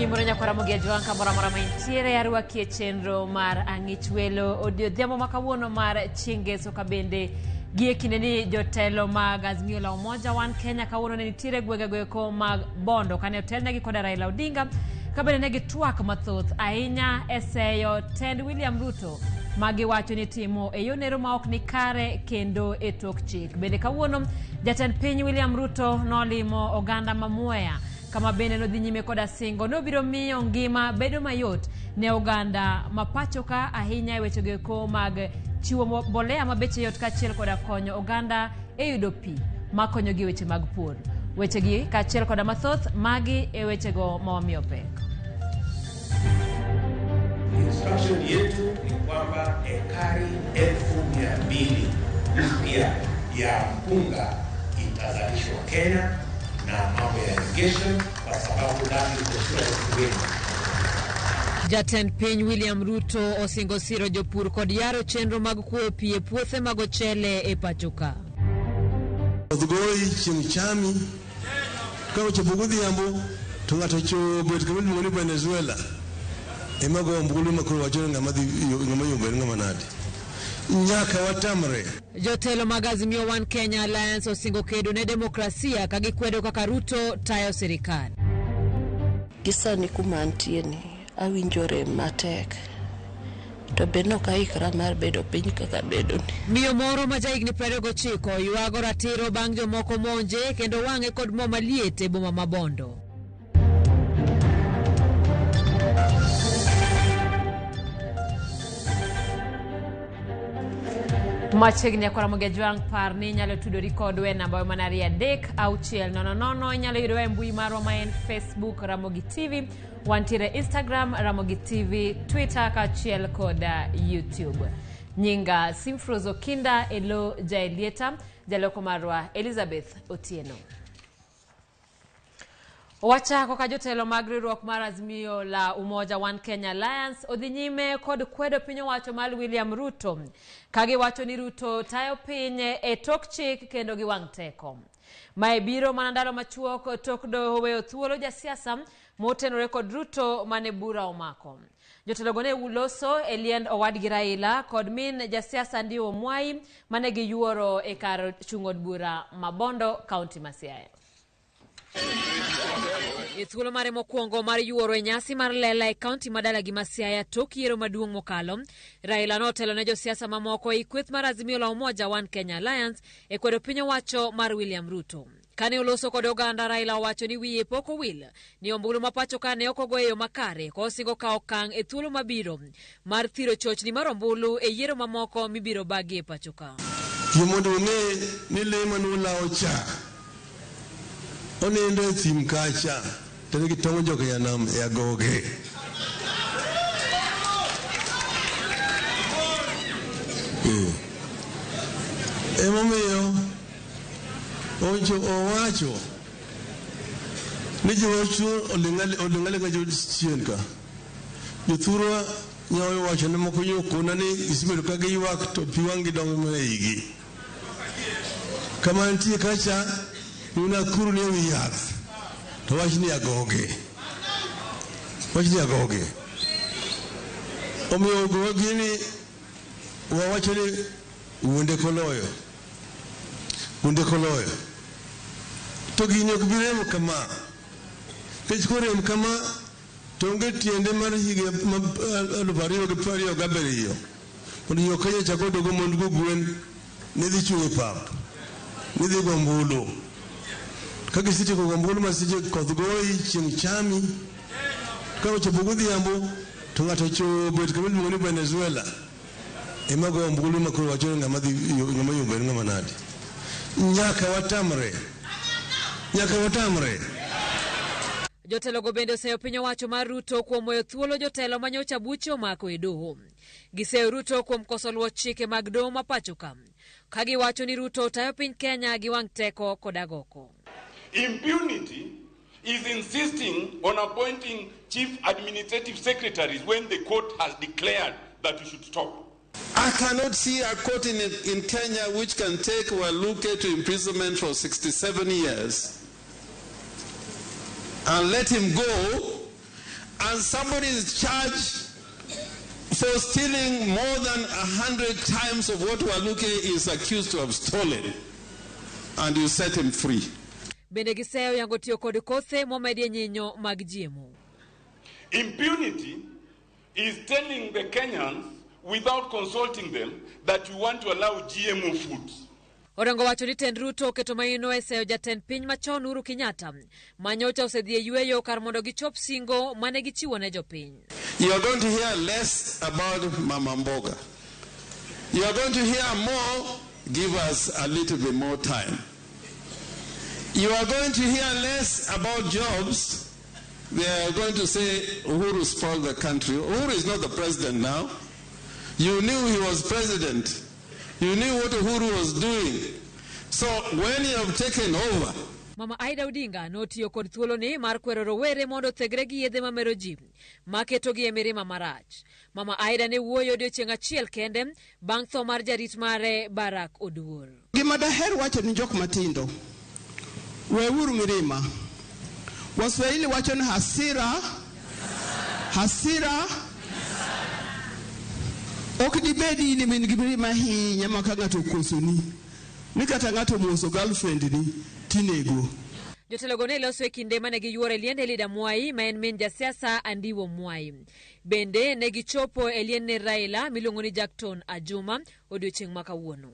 Oyimore nyakwara Ramogi Ajwang' kamoro amora ma intiere arwaki e chenro mar Ang'ich Welo odhiambo ma kawuono mar chieng' ngeso ka bende gie kinde ni jotelo mag Azimio la Umoja One Kenya kawuono ne nitiere gwenge goeko mag Bondo kane otelnegi koda Raila Odinga ka bende ne gitwak mathoth ahinya e seyo tend William Ruto ma giwacho ni timo e yo nero ma ok ni kare kendo e tok chik. Bende kawuono jatend piny William Ruto nolimo oganda ma Mwea kama bende nodhi nyime koda singo ni obiro miyo ngima bedo mayot ne oganda ma pacho ka ahinya e wechego eko mag chiwo mbolea ma beche yot kaachiel koda konyo oganda e yudo pi makonyogi e weche mag pur. Wechegi kaachiel koda mathoth magi e wechego ma wamiyo pek. Instruction yetu ni kwamba ekari 200,000 mpya ya mpunga itazalishwa Kenya na mambo ya irrigation, kwa sababu that is the sure win. Jatend piny William Ruto osingo siro jopur kod yaro chenro mag kuoyo pi e puothe mag ochele e pacho ka. Koth goyi, chieng' chami. Ka ochopo godhiambo to ng'ato obet kama iluongo ni Venezuela ema goyo ombulu ma koro wacho ni ng'ama dhi ng'ama yombo en ng'ama nade. Nyaka watamre. Jotelo mag Azimio One Kenya Alliance osingo kedo ne demokrasia ka gikwedo kaka Ruto tayo sirikal. Gi sani kuma antie ni awinjo rem matek to be nok aikra mar bedo piny kaka abedoni. Miyo moro ma jahigni 29 ywago ratiro bang' jomoko monje kendo wang'e kod mo maliet e boma ma Bondo. Machiegni akora Ramogi Ajwang' par ni inyalo tudori kodwa e namba mana 23600 inyalo yudowa e mbui marwa ma en Facebook Ramogi TV wantiere Instagram Ramogi TV Twitter kaachiel kod YouTube. Nyinga Simfros Okinda elo Jaelieta jaloko marwa Elizabeth Otieno. Wachako ka jotelo mag riwruok mar Azimio la Umoja One Kenya Alliance odhi nyime kod kwedo piny owacho mar William Ruto ka giwacho ni Ruto tayo piny e tok chik kendo gi wang' teko. Mae biro mana ndalo machuok tok doho weyo thuolo jasiasa motenore kod Ruto mane bura omako. Jotelogo ne loso e liend owadgi Raila kod min jasiasa Ndiwo Mwai mane giyuoro e kar chung' od bura ma Bondo, kaunti ma Siaya. E thuolo mare mokwongo mar yuoro e nyasi mar lela e kaunti ma dalagi ma Siaya tok yiero maduong' mokalo, Raila notelo ne josiasa mamoko ei kweth mar Azimio la Umoja One Kenya Alliance e kwedo piny owacho mar William Ruto. Kane oloso kod oganda, Raila owacho ni wiye pok owil ni ombulu ma pacho ka ne ok ogo e yo makare kosingo kawo okang' e thuolo mabiro mar thiro chochni mar ombulu e yiero mamoko mibiro bagi e pacho ka. Yie mondo ung'e ni le mane ulawo cha onindo e thim kacha to ne gitong'o joka nyanam e agoge. Emomiyo ocho owacho ni jowacho oling' aling'a chien ka. Jothurwa nyawo wacho ne moko yokona ni gisebedo ka giywak to pi wang'gi dongo mana e igi. Kama nitie kacha ni Nakuru ni ewi yath to wach ni agoge. Wach ni agoge. Omiyo ogowa gini wawacho ni wuonde koloyo. Wuonde koloyo. To gini ok bi rem kama. Nikech korem kama to onge tiende mar higa 2027 mondo jo Kenya chak odogo mond go gwen ne dhi chung' e pap ne dhi go ombulu. Ka gisetieko go ombulu ma seche koth goyi chieng' chami ka ochopo godhiambo to ng'ato obet kama iluongo ni Venezuela ema goyo ombulu ma koro wacho ni ng'ama dhi ng'ama yombo en ng'ama nade. Nyaka watamre. Nyaka watamre. Jotelogo bende oseyo piny owacho mar Ruto kuom weyo thuolo jotelo ma nyocha buche omako e doho. Giseyo Ruto kuom koso luwo chike mag doho ma pacho ka, ka giwacho ni Ruto tayo piny Kenya gi wang' teko kod agoko. Impunity is insisting on appointing chief administrative secretaries when the court has declared that you should stop. I cannot see a court in Kenya which can take Waluke to imprisonment for 67 years and let him go And somebody is charged for stealing more than 100 times of what Waluke is accused to have stolen. And you set him free. Bende giseyo yango tiyo kod kothe momedie nyinyo mag GMO. Impunity is telling the Kenyans, without consulting them, that you want to allow GMO foods. Orengo wacho ni tend Ruto oketo maino e seyo jatend piny machon Uhuru Kenyatta ma nyocha osedhi e yweyo kar mondo gichop singo mane gichiwo ne jopiny. You are going to hear less about Mama Mboga. You are going to hear more, give us a little bit more time. You are going to hear less about jobs. They are going to say Uhuru spoiled the country. Uhuru is not the president now. You knew he was president. You knew what Uhuru was doing. So when you have taken over, Mama Aida Odinga notiyo kod thuoloni mar kwero rowere mondo othegre gi yedhe mamero ji maketogi e mirima marach. Mama Aida ne wuoyo odiochieng' achiel kende bang' tho mar jarit mare Barack Oduor. Gima daher wacho ni jok matindo, weuru mirima. Waswahili wacho ni hasira, hasira ok dibedi ni in gi mirima ahinya ma ka ng'ato okosoni ni kata ng'ato omoso girlfriend ni tinego. Jotelogo ne loso e kinde mane giyuoro e liend Elida Mwai ma en min jasiasa Andiwo Mwai. Bende ne gichopo e liend ne Raila miluongo ni Jackton Ajuma odiochieng' ma kawuono.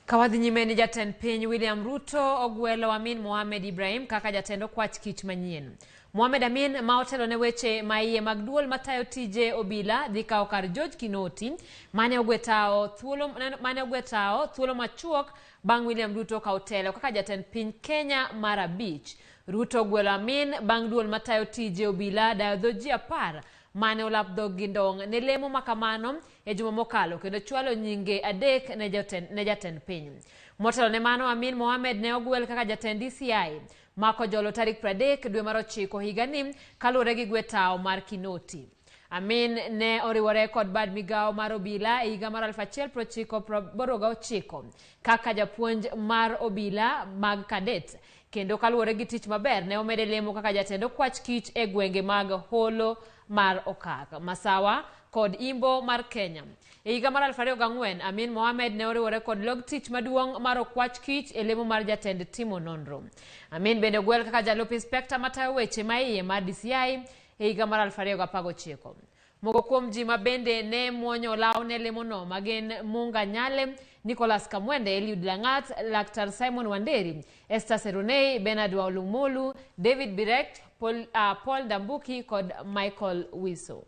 Kawadhi nyime ni jatend piny William Ruto ogwelo Amin Mohamed Ibrahim kaka jatend okwach kich manyien. Mohamed Amin ma otelo ne weche ma iye mag duol matayo tije obila dhi kawo kar George Kinoti mane ogwe tao thuolo machuok bang' William Ruto kawo telo kaka jatend piny Kenya mar 5. Ruto ogwelo Amin bang' duol matayo tije obila dayo dho ji 10 mane olap dhog gi ndong' ne lemo makamano e juma mokalo kendo chwalo nyinge 3 ne jatend piny. Motelo ne mano, Amin Mohamed ne ogwel kaka jatend DCI mako jolo tarik 30 dwe mar 9 higani kaluwore gi gwe tao mar Kinoti. Amin ne oriwore kod bad migawo mar obila e higa mar 1989 kaka japuonj mar obila mag kadet kendo kaluwore gi tich maber ne omede lemo kaka jatend okwach kich e gwenge mag Holo mar Okak, Masawa kod Imbo mar Kenya. E higa mar 2004, Amin Mohamed ne oriwore kod log tich maduong' mar okwach kich e lemo mar jatend timo nonro. Amin bende ogwel kaka jalup inspekta matayo weche maiye mar DCI e higa mar 2019. Moko kuom ji ma bende ne muonyo olaw ne lemono ma gin Munga Nyale, Nicholas Kamwende, Eliud Langat, Laktar Simon Wanderi, Esther Serunei, Bernard Waolumolu, David Birek, Paul Dambuki kod Michael Wiso.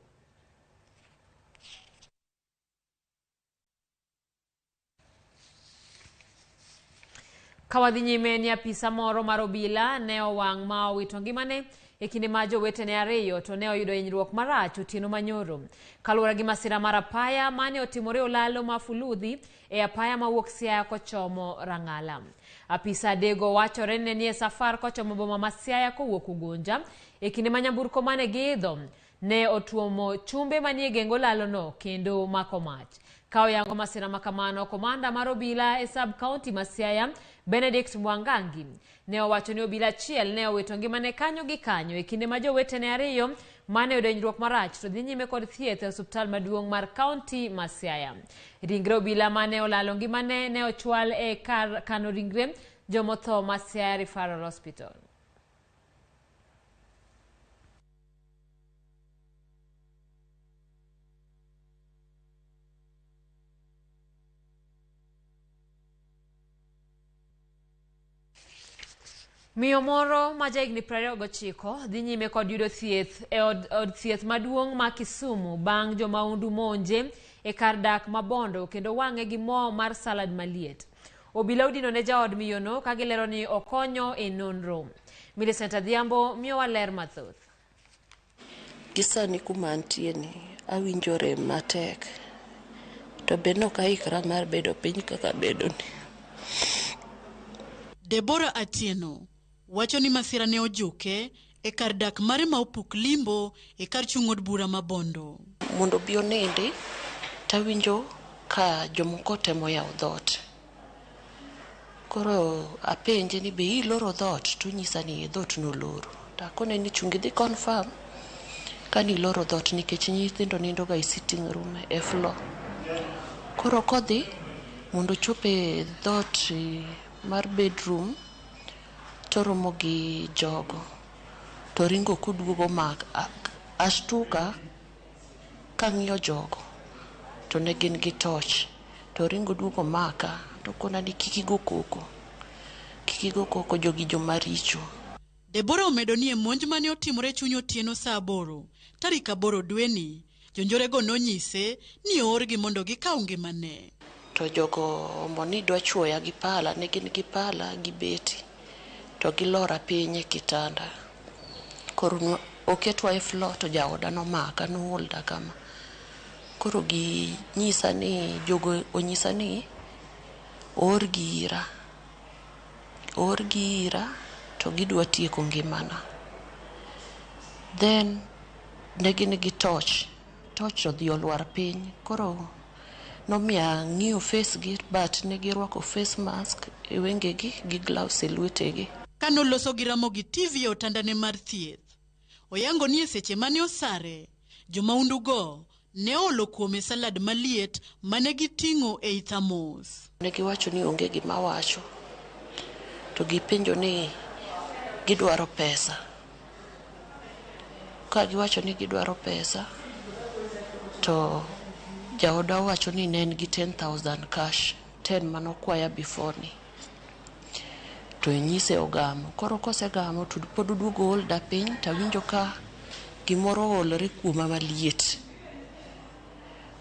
Kawadhi nyime ni apisa moro mar obila ne owang' ma owito ngimane e kinde ma jowetene 2 to ne oyudo hinyruok marach otieno manyoro. Kaluwore gi masira mar apaya mane otimore olalo ma Fuludhi e apaya mawuok Siaya kochomo Rang'ala. Apisa adego wachore ni ne nie safar kochomo boma ma Siaya kowuok Ugunja e kinde ma nyamburko mane giidho ne otuomo chumbe manie geng olalono kendo mako mach. Ka oyango masira makamano, komanda mar obila e sub county ma Siaya Benedict Mwangangi ne owacho ni obila achiel ne owito ngimane kanyo gi kanyo e kinde ma jowetene 2 mane oyudo hinyruok marach to dhi nyime kod thieth e osiptal maduong' mar county ma Siaya. Ringre obila mane olalo ngimane ne ochwal e kar kano ringre jomotho ma Siaya Referral Hospital. Miyo moro ma jahigni 29 dhi nyime kod yudo thieth e od thieth maduong' ma Kisumu bang' jomahundu monje e kar dak ma Bondo kendo wang'e gi mo mar salad maliet. Obila odino ne jaod miyono ka gilero ni okonyo e nonro. Millicent Adhiambo miyowa ler mathoth. Gi sani kuma antie ni awinjo rem matek to be nok aikra mar bedo piny kaka bedoni. Deborah Atieno wacho ni masira ne ojuke e kar dak mare ma opuk limbo e kar chung' od bura ma Bondo. Mondo obi onindi tawinjo ka jomoko temo yawo dhoot. Koro apenje ni be iloro dhoot to onyisa ni dhoot noloro. To akone ni chung idhi confirm ka niloro dhoot nikech nyithindo nindo ga e sitting room e floor. Koro kodhi mondo ochop e dhoot mar bedroom toromo gi jogo. To ringo koduogo mak ashtuka kang'iyo jogo to ne gin gi torch. To ringo duogo maka to kona ni kik igo koko. Kik igo koko jogi joma richo. Debora omedo ni e monj mane otimore chuny otieno saa 8 tarik 8 dweni, jonjorego nonyise ni oorgi mondo gikaw ngimane. To jogo omo ni dwa chuoya gi pala, ne gin gi pala gi beti to gilora piny e kitanda. Koro oketwa e floor to jaoda nomaka noholda kama. Koro ginyisa ni jogo onyisa ni oorgi ira. Oorgi ira to gidwa tieko ngimana. Then ne gin gi torch. Torch odhi olwar piny. Koro nomiyo ang'iyo face gi but ne girwako face mask e wengegi gi gloves e lwetegi. Kanoloso gi Ramogi TV e otandane mar thieth, oyango ni e seche mane osare, jomaundugo ne oolo kuome salad maliet mane giting'o ei thamos. Ne giwacho ni onge gima wacho. To gipenjo ni gidwaro pesa. Ka giwacho ni gidwaro pesa, to jaoda owacho ni ne en gi 10,000 cash, 10 manokwaya before ni. To nyise ogamo. Koro kosegamo to pod oduogo oholda piny tawinjo ka gimoro oolore kuoma maliet.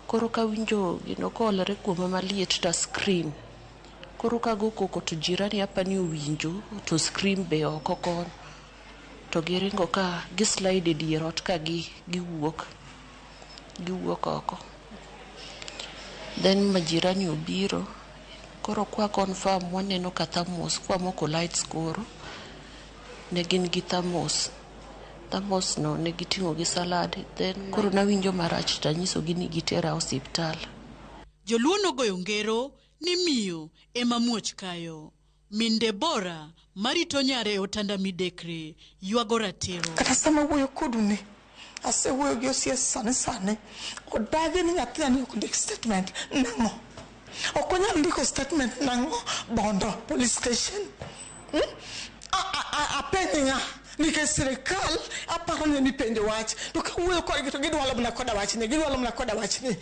Koro kawinjo gino koolore kuoma maliet to scream. Koro kago koko to jirani apani owinjo to scream be oko kono. To giringo ka gi slide e dier ot ka giwuok. Giwuok oko. Then majirani obiro. Koro kwa confirm waneno ka thermos kwamoko lights koro ne gin gi thermos. Thermos no ne giting'o gi salad. Then koro nawinjo marach tanyisogi ni gitera osiptal. Joluo nogoyo ngero ni miyo ema muoch kayo. Min Debora marito nyare e otanda midekre ywago ratiro. Kata sama wuoyo kodu ni, asewuoyo gi OCS sani sani, odagi ni nyathina ni ok ndik statement nang'o? Ok onyal ndiko statement nang'o Bondo police station? Apenj ng'a? Nikech sirikal aparo ni mipenjo wach to kawuoyo kodgi to gidwalo mana koda wachni, gidwalo mana koda wachni.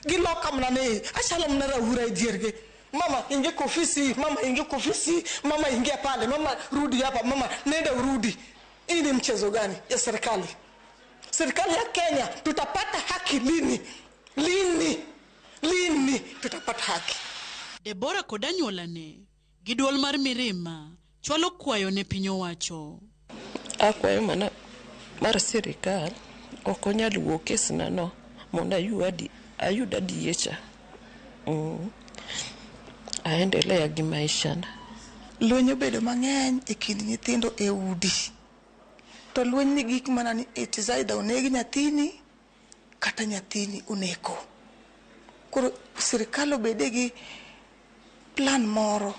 Giloka mana ni achalo mana raura e diergi. Mama ingia kwa ofisi, mama ingia kwa ofisi, mama ingia pale, mama rudi hapa, mama nenda urudi. Hii ni mchezo gani ya serikali? Serikali ya Kenya, tutapata haki lini? Lini? Lini tutapata haki? Debora kod anyuolane gi duol mar mirima chwalo kwayo ne piny owacho. Akwayo mana mar sirikal ok onyal wuo kesna no mondo ayud adiecha. Aendelea gi maisha na. Lweny obedo mang'eny e kind nyithindo e udi. To lweny ni gik mana ni it is either oneg nyathini kata nyathini oneko. Koro sirikal obede gi plan moro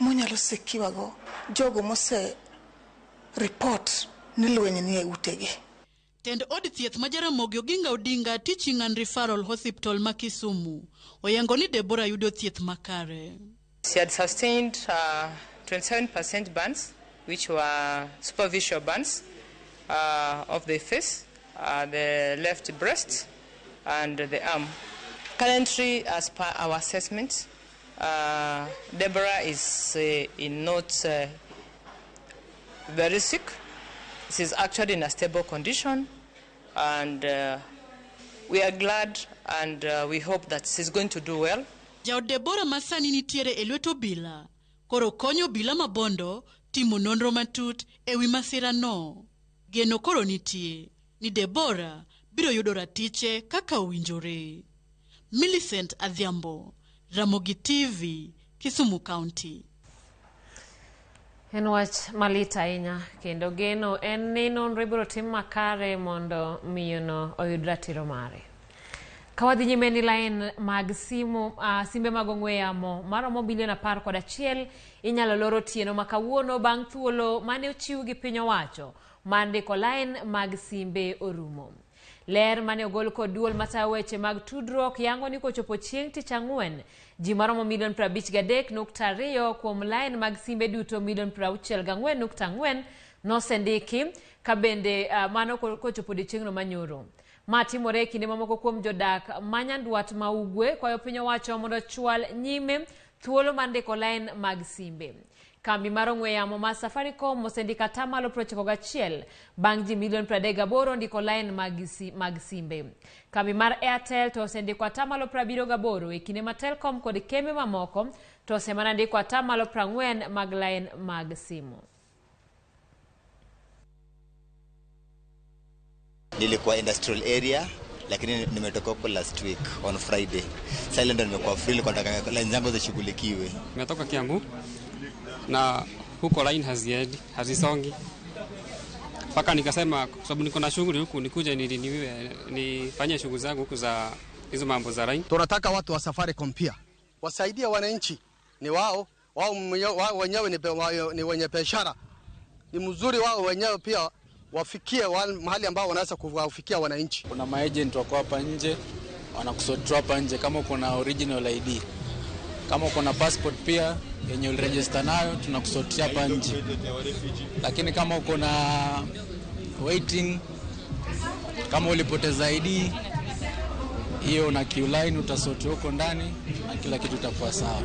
monyalo secure go jogo mose report ni lweny ni e utegi. Tend od thieth ma Jaramogi Oginga Odinga Teaching and Referral Hospital ma Kisumu oyango ni Debora yudo thieth makare. She had sustained 27% burns, which were superficial burns of the face, the left breast, and the arm. Currently, as per our assessment, Deborah is in not very sick. She's actually in a stable condition, and we are glad and we hope that she's going to do well. Jaod Debora masani nitiere e lwet obila, koro konyo obila ma Bondo timo nonro matut ewi masira no. Geno koro nitie ni Debora biro yudo ratiche kaka owinjore. Millicent Adhiambo, Ramogi TV, Kisumu County. En wach malit ahinya kendo geno en ni nonro ibiro tim makare mondo miyono oyud ratiro mare. Ka wadhi nyime ni lain mag simu, simbe mag ong'we yamo maromo bilion 11 inyalo lor otieno ma kawuono bang' thuolo mane ochiw gi piny owacho mar ndiko lain mag simbe orumo. Ler mane ogol kod duol matayo weche mag tudruok yango ni kochopo chieng' tich ang'wen, ji maromo milion 53.2 kuom lain mag simbe duto milion 64.4 nosendiki ka bende mano kochopo odiechieng'no manyoro. Ma timore e kinde mamoko kuom jodak ma Nyandwat ma Ugwe kwayo piny owacho mondo ochwal nyime thuolo mar ndiko lain mag simbe. Kambi mar ong'we yamo mar Safaricom osendiko atamalo 91 bang' ji milion 38 ndiko lain mag simbe. Kambi mar Airtel to osendiko atamalo 78 e kinde ma Telkom kod kembe mamoko to osemana ndiko atamalo 40 mag lain mag simu. Nilikuwa industrial area lakini nimetoka huko last week on Friday. Sasa ile ndo nimekuwa free, nilikuwa nataka line zangu zishughulikiwe. Nimetoka Kiambu na huko line haziendi, hazisongi. Mpaka nikasema kwa sababu niko na shughuli huku nikuje nifanye shughuli zangu huku za hizo mambo za line. Tunataka watu wa Safaricom pia wasaidie wananchi, ni wao wenyewe ni wenye biashara. Ni mzuri wao wenyewe pia wafikie mahali ambao wanaweza kuwafikia wananchi. Kuna maagent wako hapa nje wanakusort hapa nje kama uko na original ID. Kama uko na passport pia yenye uliregister nayo tunakusort hapa nje. Lakini kama uko na waiting, kama ulipoteza ID hiyo na queue line utasort huko ndani na kila kitu itakuwa sawa.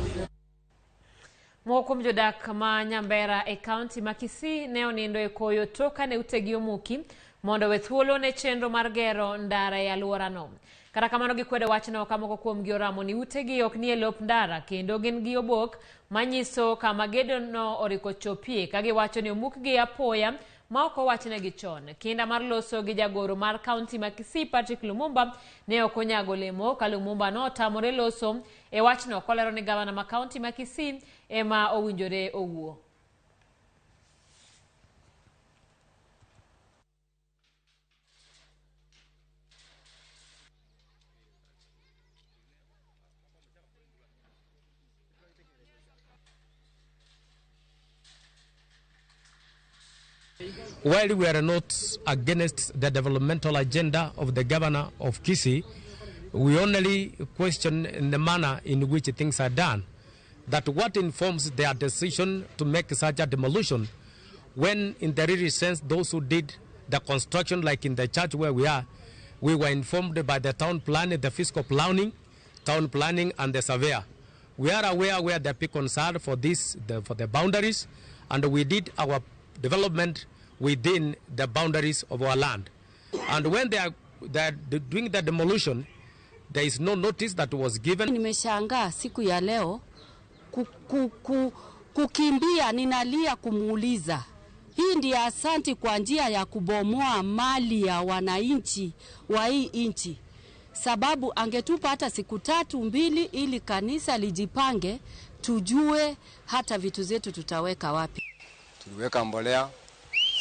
Moko kuom jodak ma Nyambera e kaunti ma Kisii ne onindo e koyo tok kane utegi omuki mondo we thuolo ne chenro mar gero ndara e alworano. Kata kamano gikwedo wachno ka moko kuomgi oramo ni utegi ok nie lop ndara kendo gin gi obok manyiso kama gedono oriko chopie ka giwacho ni omukgi apoya ma ok owachnegi chon. Kinda mar loso gi jagoro mar kaunti ma Kisii Patrick Lumumba ne ok onyago olemo ka Lumumba notamore loso e wachno kolero ni gavana ma kaunti ma Kisii ema owinjore owuo. While we are not against the developmental agenda of the governor of Kisii, we only question in the manner in which things are done. That what informs their decision to make such a demolition, when in the real sense those who did the construction, like in the church where we are, we were informed by the town planning, the fiscal planning, town planning and the surveyor. We are aware where the beacons are for this, for the boundaries, and we did our development within the boundaries of our land. And when they are doing the demolition, there is no notice that was given. Nimeshangaa siku ya leo kukimbia, ninalia kumuuliza. Hii ndiyo asanti kwa njia ya kubomoa mali ya wananchi wa hii nchi. Sababu angetupa hata siku 3-2 ili kanisa lijipange, tujue hata vitu zetu tutaweka wapi. Tuliweka mbolea,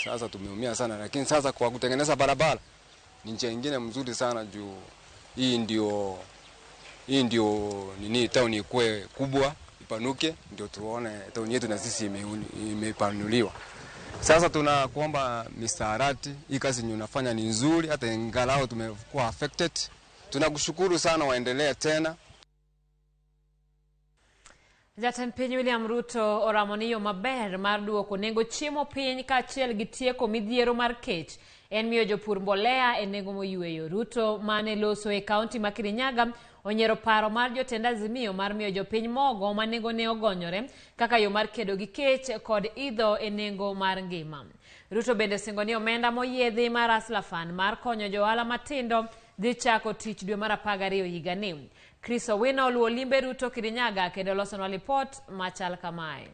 sasa tumeumia sana, lakini sasa kwa kutengeneza barabara ni njia nyingine mzuri sana juu hii ndio nini town ikue kubwa ipanuke, ndio tuone town yetu na sisi imepanuliwa. Sasa tunakuomba Mr. Arati, hii kazi yenye unafanya ni nzuri, hata ingalau tumekuwa affected. Tunakushukuru sana, waendelee tena. Jatend piny William Ruto oramo ni yo maber mar duoko nengo chiemo piny kaachiel gi tieko midhiero mar kech en miyo jopur mbolea e nengo moyweyo. Ruto mane loso e kaunti ma Kirinyaga onyiero paro mar jotend Azimio mar miyo jopiny mogo ma nengone ogonyore kaka yo mar kedo gi kech kod idho e nengo mar ngima. Ruto bende osingo ni omenda moyiedhi mar Hustler Fund mar konyo johala matindo dhi chako tich dwe mar 12 higani. Chris Owino oluwo limbe Ruto Kirinyaga kendo losonwa lipot machal kamae.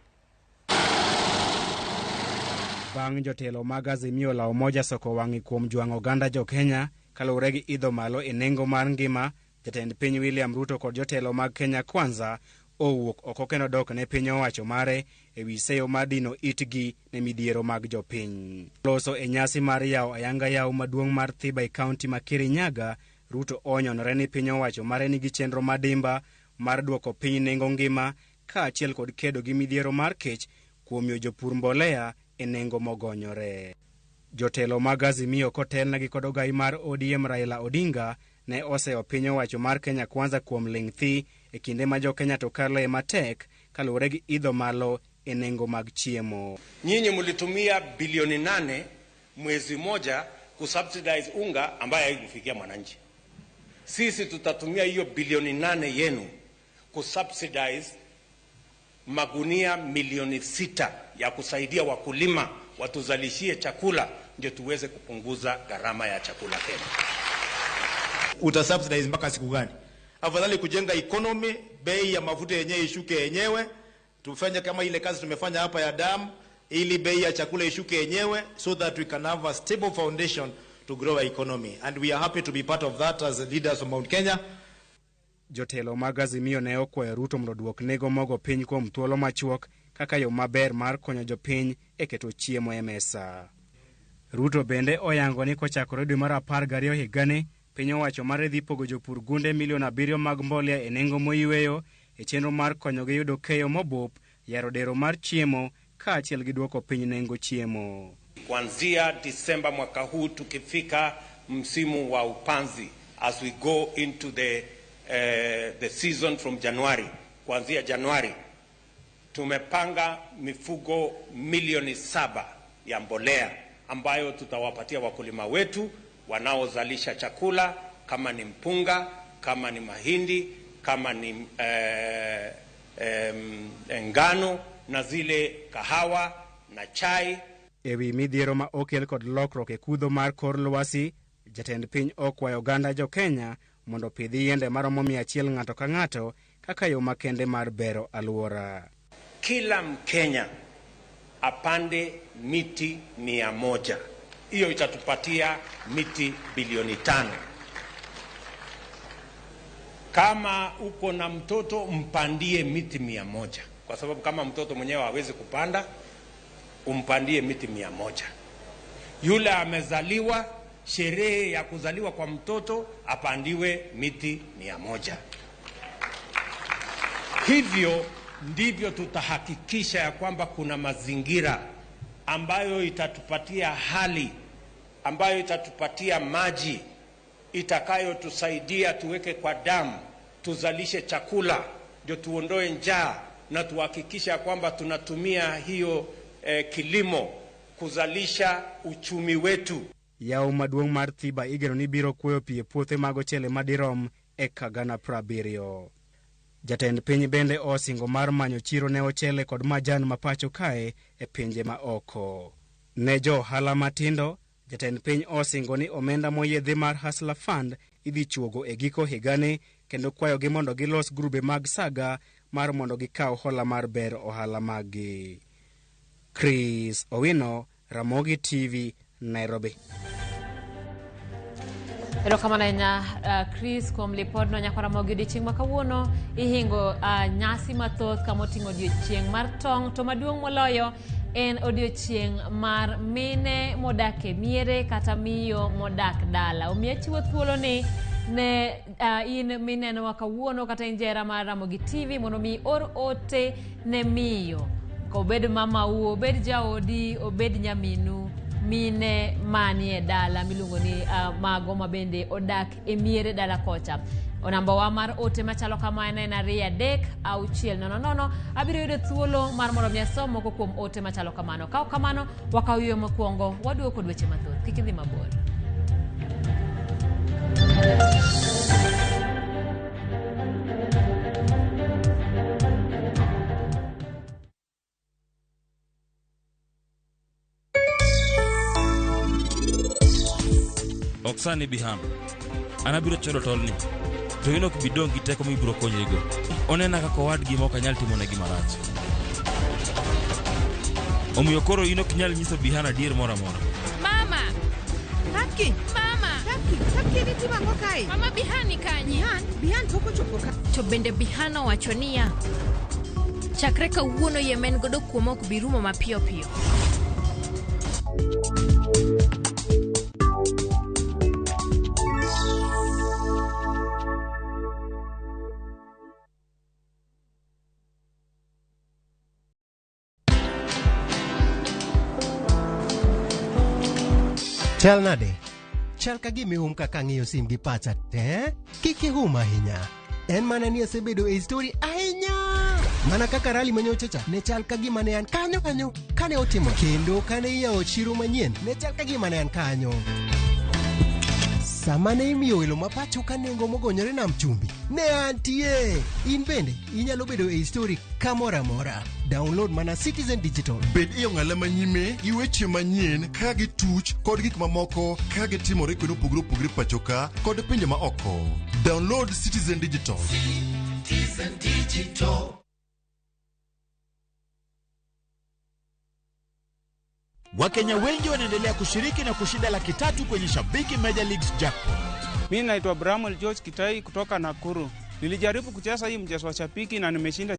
Bang' jotelo mag Azimio la Umoja soko wang'i kuom jwang'o oganda jo Kenya kaluwore gi idho malo e nengo mar ngima, jatend piny William Ruto kod jotelo mag Kenya Kwanza owuok oko kendo dok ne piny owacho mare ewi seyo mar dino itgi ne midhiero mag jopiny. Loso e nyasi mar yawo ayanga yawo maduong' mar Thiba e kaunti ma Kirinyaga, Ruto onyonore ni piny owacho mare nigi chenro madimba mar duoko piny nengo ngima kaachiel kod kedo gi midhiero mar kech kuom miyo jopur mbolea e nengo mogonyore. Jotelo mag Azimio kotelnegi kod ogai mar ODM Raila Odinga ne oseyo piny owacho mar Kenya Kwanza kuom ling' thi e kinde ma jo-Kenya to kaloe matek kaluwore gi idho malo e nengo mag chiemo. Nyinyi mlitumia bilioni 8 mwezi moja kusubsidize unga ambaye haikufikia mwananchi. Sisi tutatumia hiyo bilioni 8 yenu kusubsidize magunia milioni 6 ya kusaidia wakulima watuzalishie chakula ndio tuweze kupunguza gharama ya chakula Kenya. Utasubsidize mpaka siku gani? Afadhali kujenga economy, bei ya mafuta yenyewe ishuke yenyewe, tufanye kama ile kazi tumefanya hapa ya dam, ili bei ya chakula ishuke yenyewe so that we can have a stable foundation to grow our economy, and we are happy to be part of that as leaders of Mount Kenya. Jotelo mag Azimio ne okwayo Ruto mondo oduok nengo mogo piny kuom thuolo machuok kaka yo maber mar konyo jopiny e keto chiemo e mesa. Ruto bende oyango ni kochakore dwe mar 12 higani, piny owacho mare dhi pogo jopur gunde milion 7 mag mbolea e nengo moyweyo e chenro mar konyogi yudo keyo mobup, yaro dero mar chiemo kaachiel gi duoko piny nengo chiemo. Kuanzia Disemba mwaka huu tukifika msimu wa upanzi, as we go into the season from January, kuanzia Januari tumepanga mifugo milioni 7 ya mbolea ambayo tutawapatia wakulima wetu wanaozalisha chakula kama ni mpunga, kama ni mahindi, kama ni ngano na zile kahawa na chai. Ewi midhiero ma okel kod lokruok e kudho mar kor lwasi, jatend piny okwayo oganda jo Kenya mondo opidh yiende maromo 100 ng'ato ka ng'ato kaka yo makende mar bero alwora. Kila Mkenya apande miti 100. Hiyo itatupatia miti bilioni 5. Kama uko na mtoto mpandie miti 100, kwa sababu kama mtoto mwenyewe hawezi kupanda, umpandie miti 100. Yule amezaliwa, sherehe ya kuzaliwa kwa mtoto apandiwe miti 100. Hivyo ndivyo tutahakikisha ya kwamba kuna mazingira ambayo itatupatia hali, ambayo itatupatia maji, itakayotusaidia tuweke kwa damu, tuzalishe chakula, ndio tuondoe njaa na tuhakikisha kwamba tunatumia hiyo kilimo kuzalisha uchumi wetu. Yawo maduong' mar Thiba igeno ni biro kuoyo pi e puothe mag ochele madirom eka 70,000. Jatend piny bende osingo mar manyo chiro ne ochele kod majan mapacho kae e pinje ma oko. Ne jo ohala matindo, jatend piny osingo ni omenda moyiedhi mar Hustler Fund idhi chuogo e giko higani kendo kwayogi mondo gilos grube mag saga mar mondo gikaw hola mar bero ohala maggi. Chris Owino, Ramogi TV, Nairobi. Erokamano ahinya Chris kuom lipodno. Nyakwa Ramogi, odiochieng' ma kawuono ihingo nyasi mathoth kama oting'o odiochieng' mar tong', to maduong' moloyo en odiochieng' mar mine modak e miere kata miyo modak dala. Omiyo achiwo thuolo ni ne in minenowa kawuono kata in jahera mar Ramogi TV mondo mi or ote ne miyo, obed mamau, obed jaodi, obed nyaminu, mine manie dala miluongo ni mago mabende odak e miere dala kocha. Namba wa mar ote machalo kama en 2 3 6 0 0. Abiro yudo thuolo mar mondo mi asom moko kuom ote machalo kamano. Ka ok kamano, wakaw yweyo mokwongo, waduogo kod weche mathoth. Kik idhi mabor. Ok sani Bihan, an abiro choro tolni, to in ok bi dong' gi teko mibiro konyrigo. Onena kaka owadgi ma ok anyal timone gima rach. Omiyo koro in ok inyal nyiso Bihan adier moro amora. Mama! Tapki! Mama! Tapki! Tapki nitimo ang'o kae? Mama, Bihan ni kanye? Bihan? Bihan pok ochopo ka. To bende Bihan owacho niya, chakre kawuono yie ma en godo kuoma ok bi rumo mapiyo piyo. Chal nade? Chal ka gima ihum kaka ang'iyo sim gi pacha te. Kik ihum ahinya. En mana ni asebedo e story ahinya. Mana kaka rally manyocha cha ne chal ka gima ne an kanyo kanyo kane otimo kendo kane iyawo chiro manyien ne chal ka gima ne an kanyo. Sama ne imiyo welo ma pacho ka nengo mogonyore nam chumbi, ne antie. In bende inyalo bedo e story kamoro amora. Download mana Citizen Digital. Bed e ong'ala manyime gi weche manyien ka gituch kod gik mamoko ka gitimore kuonde mopogore opogore pacho ka kod pinje ma oko. Download Citizen Digital. Citizen Digital. Wakenya wengi wanaendelea kushiriki na kushinda 300,000 kwenye Shabiki Major Leagues Jackpot. Mi naitwa Bramwell George Kitai kutoka Nakuru. Nilijaribu kucheza hii mchezo wa Shabiki na nimeshinda